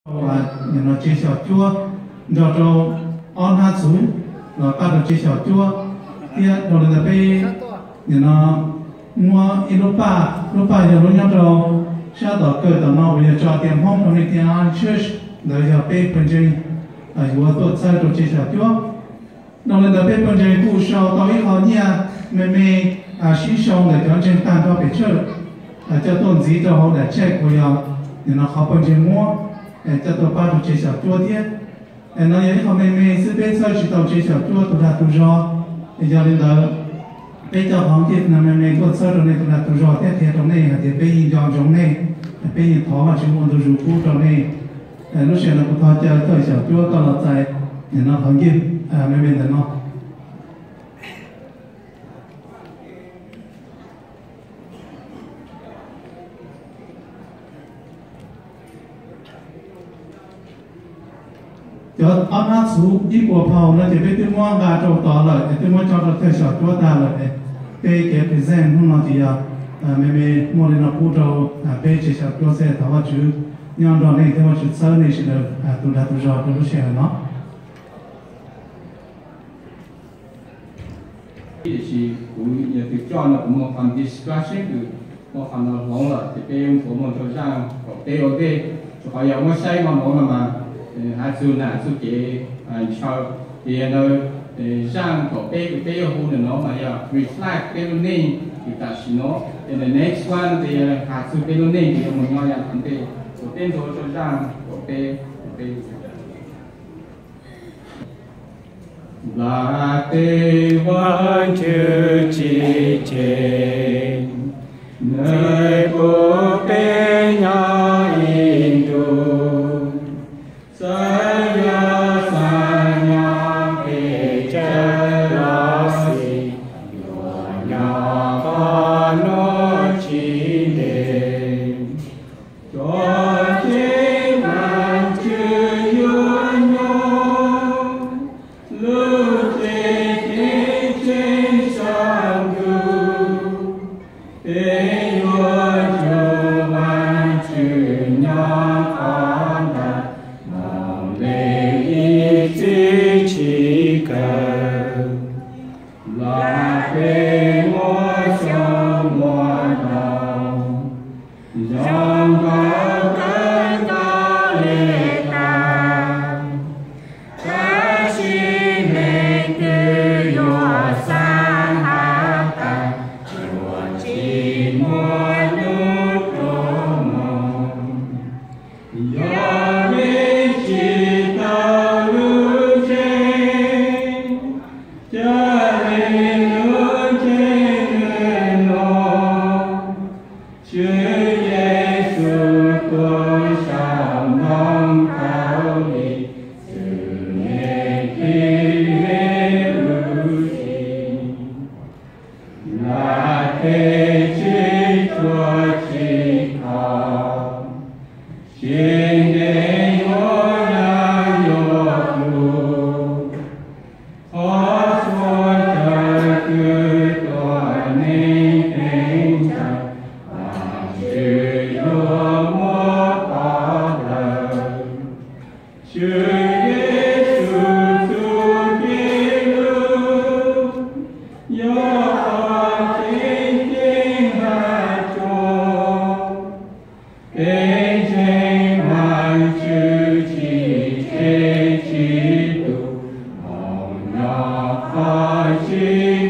Nim no tsev xyom cuab nrog rau ob hnab txhuv los pab rau tsev xyom cuab thiab. Dhau li ntawd peb nim no muab ib lub paj, lub paj yog lub nyob rau sab tom kawg tom no uas yog tso tias Hmoob Community Church, ntawd yog peb pawg ntseeg yuav tuaj txhawb rau tsev xyom cuab. Dhau li ntawd peb pawg ntseeg kuj sau tau ib qho nyiaj me me sib sau ntawm cov ntseeg tag nrho pem church coj tuaj ntxiv rau hauv daim check uas yog nim no qhov pawg ntseeg muab coj tuaj pab rau tsev xyom cuab thiab. No yog ib qho me me xwb, peb txhawb tsis tau tsev xyom cuab tus dag tus zog. Yog li ntawd peb coj qhov gift no me me tuaj txhawb rau nej tus dag tus zog thiab qhia rau nej hais tias peb yeej nco ntsoov nej, peb yeej thov Vajtswv ua ntu zus pub rau nej. Lub sij hawm no kuv thov caw thawj xyom cuab koj los txais nim no qhov gift me me ntawm no. Cov ob hnab txhuv ib puas phau no ces peb twb muab nqa rau tod lawm es twb muab tso rau thawj xyom cuab tag lawm es peb kev present hnub no ces yog me me muaj li no pub rau peb tsev xyom cuab xwb. Thov Vajtswv nyob nrog nej thiab Vajtswv txhawb nej sawv daws tus dag tus zog rau lub sij hawm no. Tiam sis kuv yog tus coj no kuv muaj qhov discussion kws muaj qhov no hloov lawm ces peb yuav tsum muaj rau zaaj kaum peb ua ntej. Rau qhov yog muab saib no no mas has txug nam txug kev ntshaw. Ces yog ntawd zaaj kaum peb kws peb yuav hu ntawm no mas yog reflect peb lub neej kws tam sim no. Ces the next one ces yog has txug peb lub neej kws yuav mus nyob yav tom ntej. Kuv peb nthuav rau zaaj kaum peb, kaum peb. Nplog teb Vajtswv tsim tseg, nws pub peb nyob ib ntus. Txawm yog xav nyob pes tsawg los xij, yuav nyob qhov nuav tsis ntev. Cov tsev Vajtswv yuav nyob, lub tsev kev tseeb sab ntuj. Peb yuav tsum Vajtswv nyob qhov ntawd, moog le ib txhis tsis kawg. Lam peb muaj xyoo muaj ntau, zoo nkauj kawg nkaus le tag. Tab sis leej twg yuav xav has tas, yuav tsis muaj hnub tuag mus. Yog peb tsim tau lub tsev, ca le lub tsev no, Tswv Yexus tuag saum ntoo khaub lig, txwv me ntsis le lub tsev. Lam peb tsis tshua tsis kho, tsis ntev yuav yaj yuav plug. Qhov txhua chaw kws tuam neeg pheej ntshaw, Vajtswv yuav muab pov lawm. Tswv Yexus txuj kev lug yog qhov tseeb ceeb hab tsuag. Peb ntseeg Vajtswv tsis tseg tsis tu, moog nyob qhov tsis